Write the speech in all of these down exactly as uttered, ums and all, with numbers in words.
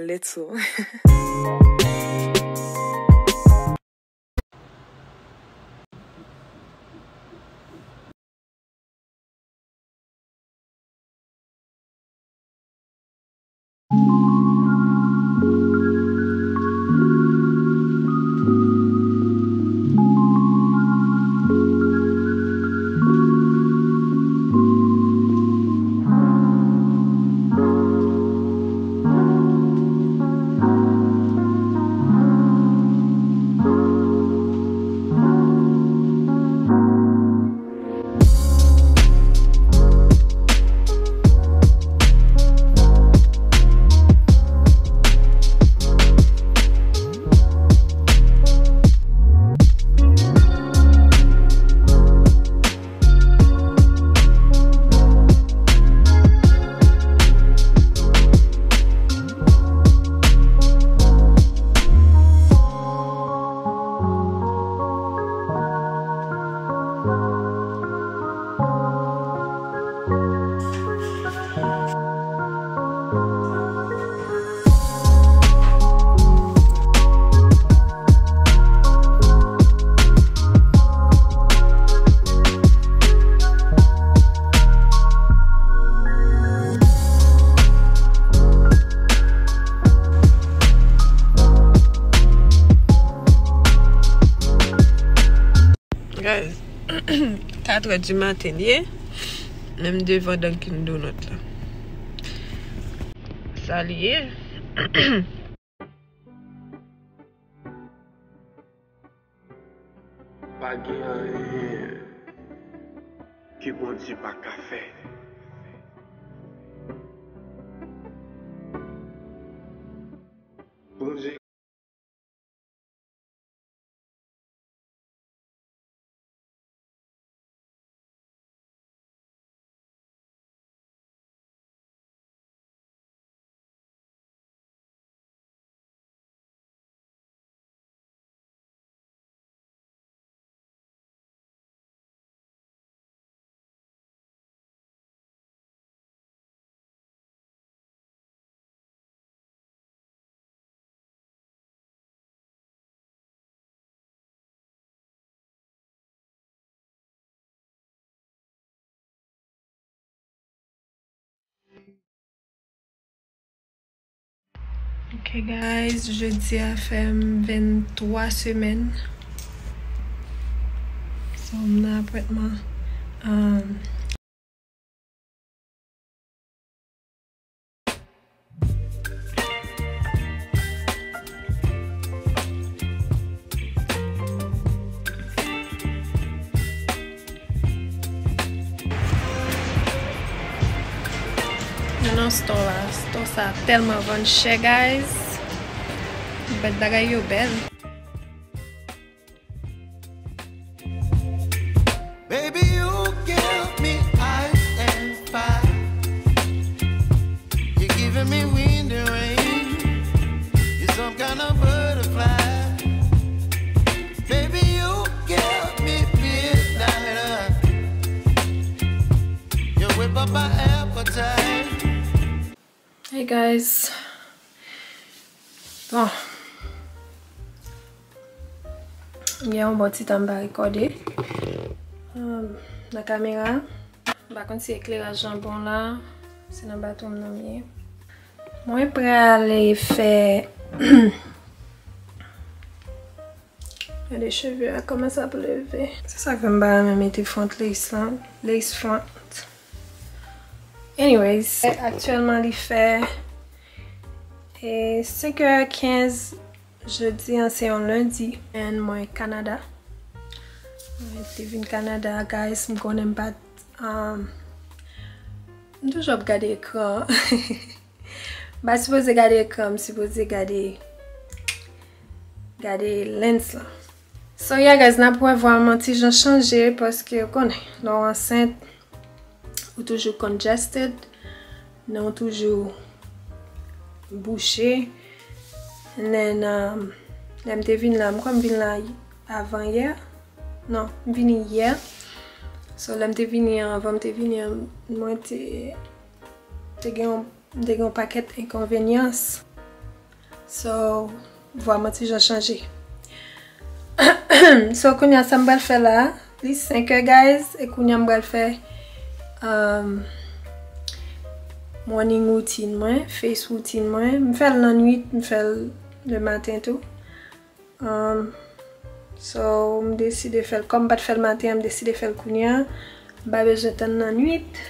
Let's go. Guys, kat è di maten li ye. Menm devan Dunkin Donut la. Sa li ye. Pa gen anyen ke Bondye pa ka fè. Bondye. Ok, guys, jodi a fè m venntwa semèn. So, m nan apwentman. Um, Nou nan store la. Store sa tèlman vann chè, guys. Bèt bagay yo bèl. Baby, you give me ice and fire. You're giving me wind and rain. You're some kind of butterfly. Baby, you give me midnight oil. You whip up my appetite. Hey guys. Bon. M gen yon bon ti tan m pa rekòde, um, nan kamera. M pa konn si ekleraj lan bon la. Se nan baton m nan m ye. Mwen prale fè Gade cheve a kòman sa ap leve. Se sa k fè m pa renmen mete front lace lan. Lace front. Anyways, aktyèlman li fè, e, senk è kenz. Jodi an se yon lendi. And mwen Kanada. Mwen te vin Kanada, guys. M konnen m pa t, um, m toujou ap gade ekran. M pa sipoze gade ekran, m sipoze gade, gade lens lan. So yeah guys, n ap wè vwa m yon ti jan chanje paske ou konnen, lè w ansent, ou toujou congested, nen w toujou bouche. And then, um, lè m te vin la, m kwè m vin la avan yè. Non, m vini yè. So lè m te vini an, anvan m te vini an, mwen te, te gen yon M te gen yon pakèt enkonvenyans. So, vwa mwen ti jan chanje. So, kounye a sa m pral fè la, li senkè, guys, e kounye a m pral fè, um, morning routine mwen, face routine mwen. M fè l lannwit, m fè l le maten tou. Um, so, m deside fè l, kòm m pa t fè l maten an, m deside fè l kounye a. M pa bezwen tann lannwit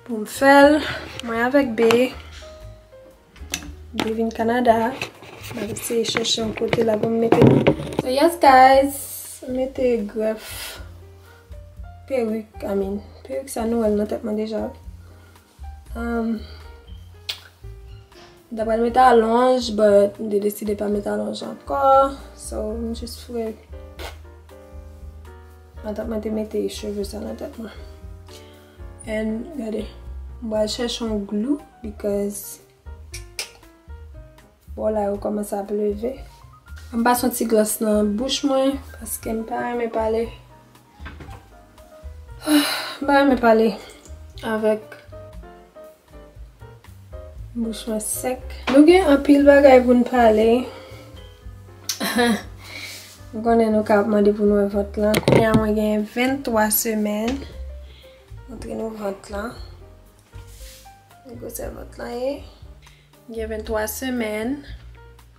pou m fè l. Mwen avèk Be. Li vin Kanada. M ap eseye chèche yon kote la pou m mete li. So yes, guys, m mete grèf, perik, I mean, perik sa nou wè l nan tèt mwen deja. Um, m ta pral mete alonj, but m te deside pa mete alonj ankò. So, m jis fre. Nan tèt mwen te mete cheve sa nan tèt mwen. And, gade, m pral chèche yon glou because bò la yo kòmanse ap leve. M pase yon ti glòs nan bouch mwen, paske m pa renmen pale. M pa renmen pale avèk bouch mwen sèk. Nou gen anpil bagay pou n pale. M konnen nou ka ap mande pou nou wè vant lan. Kounye a mwen gen venntwa semèn. Montre nou vant lan. Gwosè vant lan ye. Gen venntwa semèn.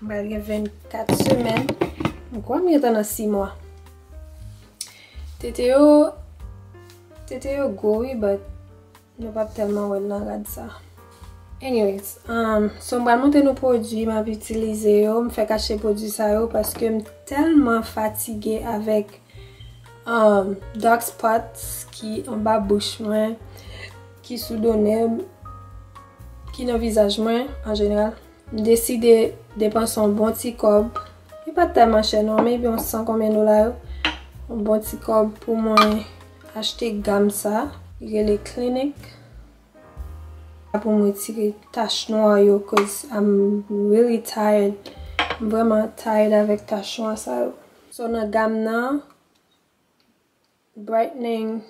M pral gen vennkat semèn. M kwè m gentan nan sis mwa. Tete yo, tete yo gwo wi, but nou p ap tèlman wè l nan rad sa. Anyways, um, so m pral montre nou pwodui m ap itilize yo. M fèk achte pwodui sa yo paske m tèlman fatige avèk um, dark spots ki anba bouch mwen, ki sou do nèg, ki nan vizaj mwen an jeneral. M deside depanse yon bon ti kòb. Li pa t tèlman chè non, maybe yon san konbyen dola yo. Yon bon ti kòb pou mwen achte gam sa. Li rele Clinique. Pou mwen retire tach nwa yo, 'cause I'm really tired. M vrèman tired avèk tach nwa sa yo. So nan gam nan, brightening,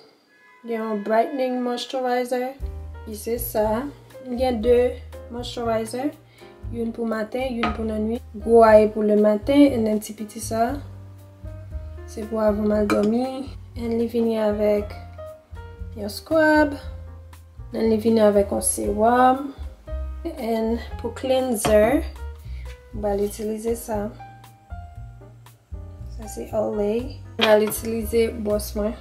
gen yon brightening moisturizer, ki se sa. M gen de moisturizer, youn pou maten, youn pou lannwit. Gwo a ye pou le maten, and then ti piti sa, se pou avan m al dòmi. And li vini avèk yon scrub, and li vini avèk yon serum, and pou cleanser, m pral itilize sa. Sa se Olay. M pral itilize bwòs mwen.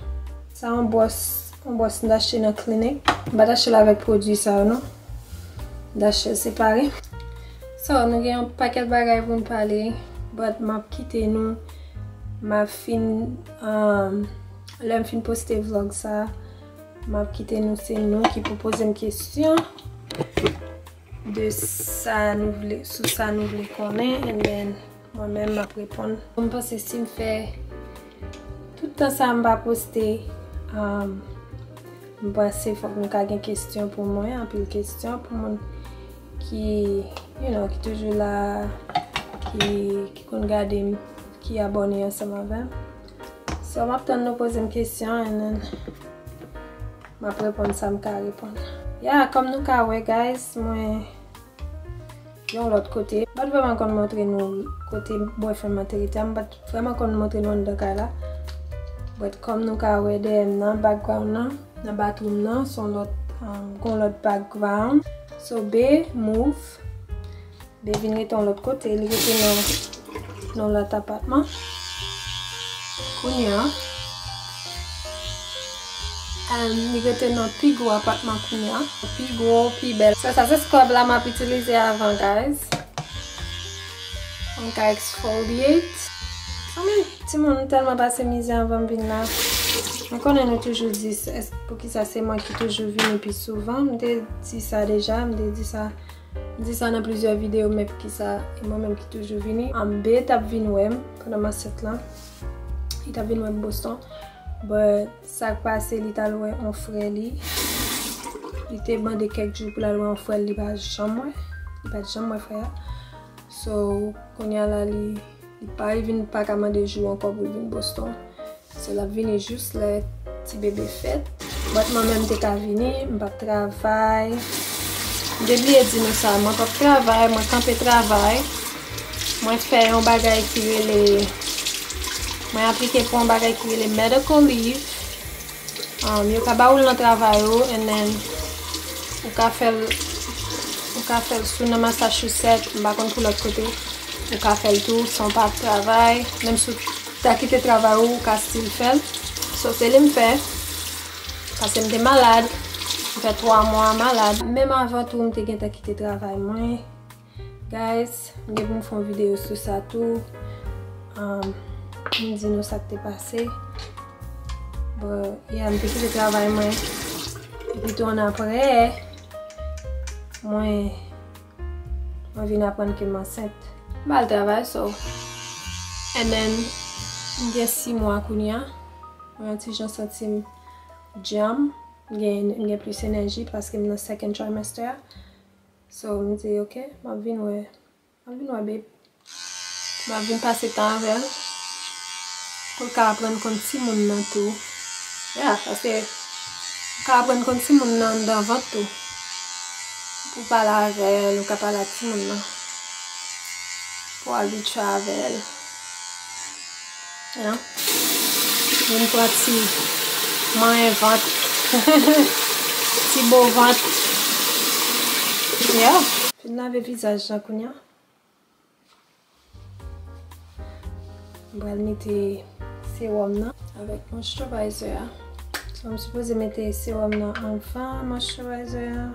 Sa yon bwòs, yon bwòs m t achte nan Clinique. M pa t achte l avèk pwodui sa yo non. M t achte l separe. So, nou gen yon pakèt bagay pou n pale, but m ap kite nou. M ap fin, um, lè m fin poste vlog sa, m ap kite nou, se nou ki pou poze m kesyon de sa nou vle, sou sa nou vle konnen, and then mwen menm m ap reponn. M panse si m fè tout tan sa m pa poste, um, m panse fòk m ka gen kesyon pou mwen, anpil kesyon pou moun ki, you know, ki toujou la, ki, ki konn gade m, ki abòne ansanm avè m. So, m ap tann nou poze m kesyon, and then m ap reponn sa m ka reponn. Ya, kòm nou ka wè, guys, mwen yon lòt kote. M pa t vrèman konn montre nou kote boyfriend mwen te rete a. M pa t vrèman konn montre nou anndan kay la. But kòm nou ka wè dèyè m nan, background nan, nan bathroom nan, se yon lòt, um, gon lòt background. So, Be move. Be vin rete yon lòt kote, li rete nan, nan lòt apatman. Kounye a, um, li rete nan pi gwo apatman kounye a. Pi gwo, pi bèl. So, sa se scrub la m ap itilize avan, guys. Mwen ka exfoliate. Anmwey, timoun, m tèlman pase mizè anvan m vin la. Mwen konnen nou toujou di, s-, èske poukisa se mwen ki toujou vini pi souvan? M te di sa deja, m te di sa M di sa nan plizyè videyo, men poukisa e mwen menm ki toujou vini. Ambe t ap vin wè m pandan m ansent lan. Li t ap vin wè m Boston. But sa k pase, li t al wè yon frè li. Li te mande kèk jou pou l al wè yon frè l, li pa janm wè. Li pa t janm wè frè a. So, kounye a la, li, li pa vin, pa ka mande jou ankò pou l vin Boston. So, l ap vini jis lè ti bebe fèt. But mwen menm m te ka vini, m p ap travay. M te bliye di nou sa, mwen p ap travay, mwen kanpe travay. Mwen fè yon bagay ki rele, mwen aplike pou yon bagay ki rele medical leave. Um, yo ka ba ou l nan travay ou, and then ou ka fè l, ou ka fè l sou nan Massachusetts, m pa konn pou lòt kote. Ou ka fè l tou san w pa travay. Menm si w ta kite travay ou, ou ka still fè l. So, se li m fè. Paske m te malad. M fè twa mwa malad. Menm avan tou, m te gentan kite travay mwen. Guys, m gen pou m fè yon videyo sou sa tou. Um, m di nou sa k te pase. But, yeah, m te kite travay mwen. Epi tou, annapre, mwen, mwen vin aprann ke m ansent. M al travay, so. And then, m gen sis mwa kounye a. Mwen yon ti jan santi m djanm. M gen, m gen plis enèji paske m nan second trimester a. So, m di, "Ok, m ap vin wè, m ap vin wè babe. M ap vin pase tan avè l. Pou l ka aprann konn timoun nan tou." Yeah, paske ou ka aprann konn timoun nan anndan vant tou. Pou pale avè l, ou ka pale ak timoun nan. Pou abitye avè l. You know? Vin pran ti manyen vant. Ti bo vant. Yeah. Fin lave vizaj la kounye a. M pral mete sewòm nan avèk moisturizer a. So, m sipoze mete sewòm nan anvan moisturizer a.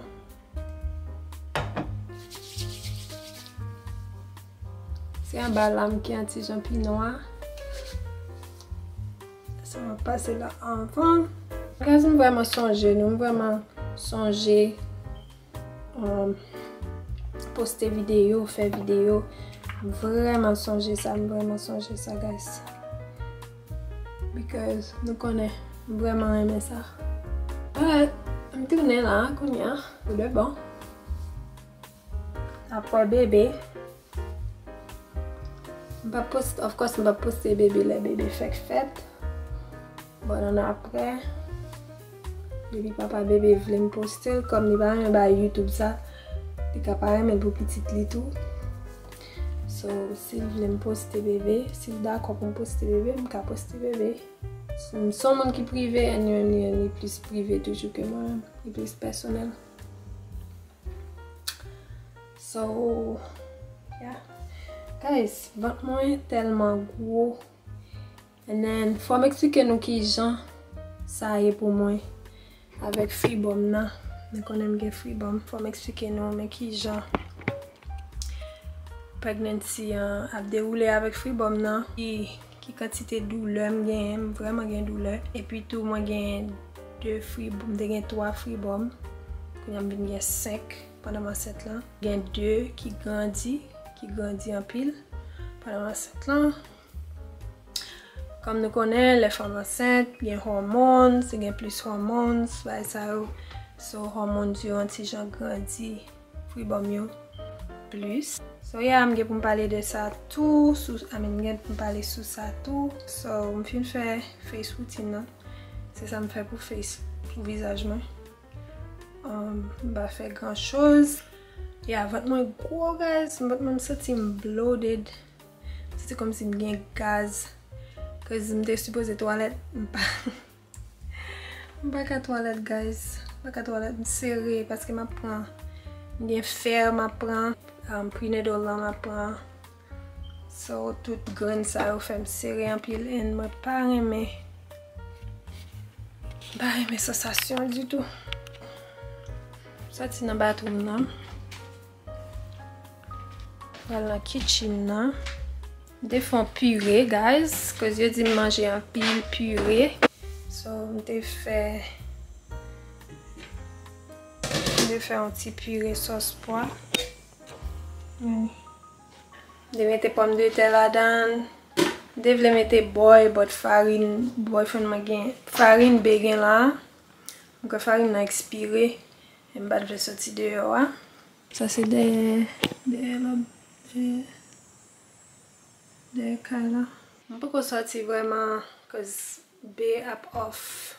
Se anba la m ki an ti jan pi nwa. Sa m ap pase la anvan. Guys, m vrèman sonje nou, m vrèman sonje, um, poste videyo, fè videyo. M vrèman sonje sa, m vrèman sonje sa, guys. Because nou konnen, m vrèman renmen sa. But, m tounen la, kounye a, pou de bon. Apre bebe. M p ap post, of course, m p ap poste bebe lè bebe fèk fèt. But annapre, depi papa bebe vle m poste l, kòm li pa renmen bay YouTube sa, li ka pa renmen l pou pitit li tou. So, si l vle m poste bebe, si l dakò pou m poste bebe, m ka poste bebe. M se yon moun ki prive, and li, li, li plis prive toujou ke mwen menm. Li plis pèsonèl. So, yeah. Guys, vant mwen tèlman gwo. And then, fò m eksplike nou kijan sa ye pou mwen avèk freebum nan. Nou konnen m gen freebum. Fò m eksplike nou, men kijan pregnancy an ap dewoule avèk freebum nan. Ki, ki kantite doulè m genyen, m vrèman gen doulè. Epi tou, mwen gen de freebum, m te gen twa freebum. Kounye a m vin gen senk pandan m ansent lan. Gen de ki grandi, ki grandi anpil pandan m ansent lan. Kòm nou konnen, lè fanm ansent, gen hormones, gen plis hormones, bagay sa yo. So, hormones yo yon ti jan grandi freebum yo plis. So, yeah, m gen pou m pale de sa tou, sou, I mean, m gen pou m pale sou sa tou. So, m fin fè face routine nan. Se sa m fè pou face, pou vizaj mwen. Um, m pa fè gran choz. Yeah, vant mwen gwo, guys. Vant mwen, m santi m bloated. M santi kòmsi m gen gaz. Cause m te sipoze twalèt. M pa, m pa ka twalèt, guys. M pa ka twalèt. M sere paske m ap pran. M gen fè m ap pran. Um, prenatal lan m ap pran. So, tout grenn sa yo fè m sere anpil, and mwen pa renmen, m pa renmen sansasyon ditou. Soti nan bathroom nan. Pral nan kitchen nan. M te fè yon pire, guys, cause yo di m manje anpil pire. So, m te fè, m te fè yon ti pire sòs pwa. Mm. M te mete pòmdetè ladan. M te vle mete bòy, but farin, boyfriend mwen gen, farin be gen la. M kwè farin nan ekspire. E m pa t vle soti deyò a. Sa se dèyè, dèyè la, dèyè, dèyè kay la. M poko soti vrèman, cause be ap off.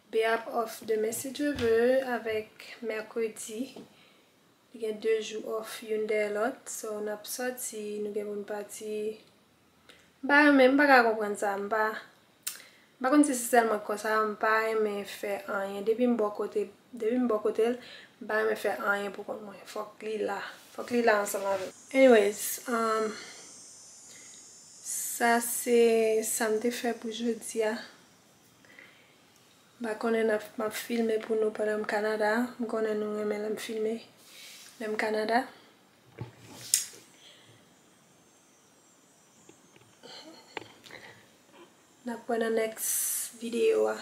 Be ap off demen si Dye vle, avèk mèkredi. Li gen de jou off youn dèyè lòt, so n ap sòti, nou gen pou n pati. M pa renmen, m pa ka konprann sa, m pa, m pa konn si se sèl mwen k konsa, m pa renmen fè anyen. Depi m bò kote, depi m bò kote l, m pa renmen fè anyen pou kont mwen. Fòk li la, fòk li la ansanm avè m. Anyways, um, sa se sa m te fè pou jodi a. M pa konnen n ap, m ap filme pou nou pandan m Kanada. M konnen nou renmen lè m filme, lè m Kanada. N ap wè nan next videyo a.